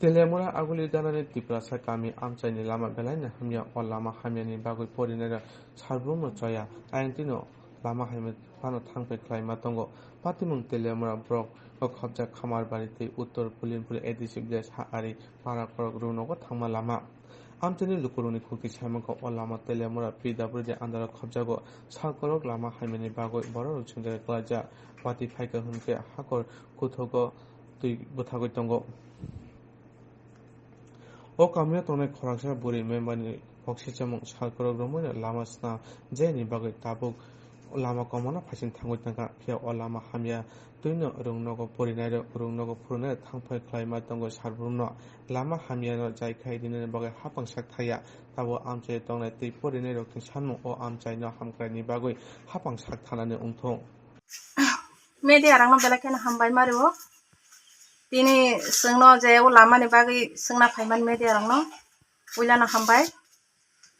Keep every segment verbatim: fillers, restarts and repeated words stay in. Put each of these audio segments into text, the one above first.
Telemura Aguli Danani Tiprasa kami amchaini lama belaino hamya, o lama hamyani bagwi porinairok salbrumno choya, ayang twino lama hamya phano thangphai khlaima tongo. Patimung Telemura borok o khobjak Khamarbari tei Uttor Pulinpuri A D C village ha ari para korok rungnogo thangma lama. Amchaini lukurokni khukti saimangkha o lama Telemura P W D under o khobjago. Salkorok lama hamyani bagwi bororok chongjagwi klaijak. Watwi phaikha hwnkhe hakor kuthogo twi bwthagwi tongo. O kamio tongnai khoroksa bwrwi member ni boksi chamung salkorok romwi lama sna jeyani bagwi tabuk lama komona phaisin thangwi tongkha, phiya o lama hamya twino rungnogo porinairok, rungnogo phurwnairok thangphai khlaima tongo salbrumno. Lama hamyano jaikhai rinani bagwi hapang sak thaya, tabuk amchai tongnai tei porinairokni sanmung o amchaino hamkraini bagwi hapang sak thanani wngthung. Media rokno belai kheno hambai mario. Tini chwngno je o lamani bagwi chwngna phaimani media rokno puilano hambai.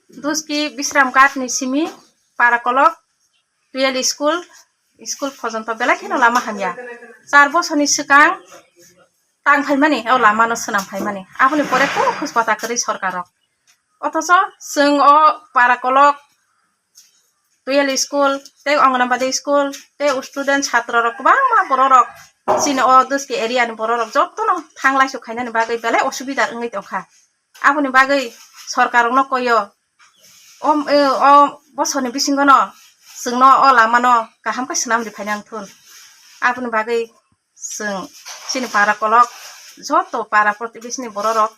Duski Bisramghat ni simi para kolok, twelve school, school pojonto belai kheno lama hamya. Char bosorni swkang tang phaimani, o lamano swnam phaimani. Aboni pore kunu khosbata kwrwi sorkar rok. Othocho chwng o para kolok, twelve school, tei Anganwadi school, tei student chhatro rok kwbangma borok rok chini o Duski area ni borok rok jotono thanglaisu khainani bagwi belai osubida wngwi tongkha. Aboni bagwi sorkar rokno koyo o, o bosorni bisingono chwngno o lamano kaham khe swnam riphaina wngthun. Aboni bagwi chwng chini para kolok joto para protibeshini borok rok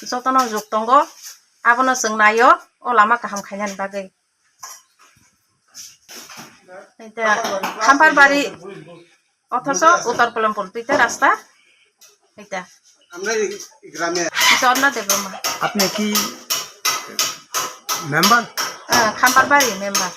jotono juk tongo, abono chwng naio o lama kaham khainani bagwi. Eta Khamparbari, othocho Uttor Pulinpuri duita rasta. Eta Jonna Debbarma. আপনি কি member? Ah, Khamparbari member.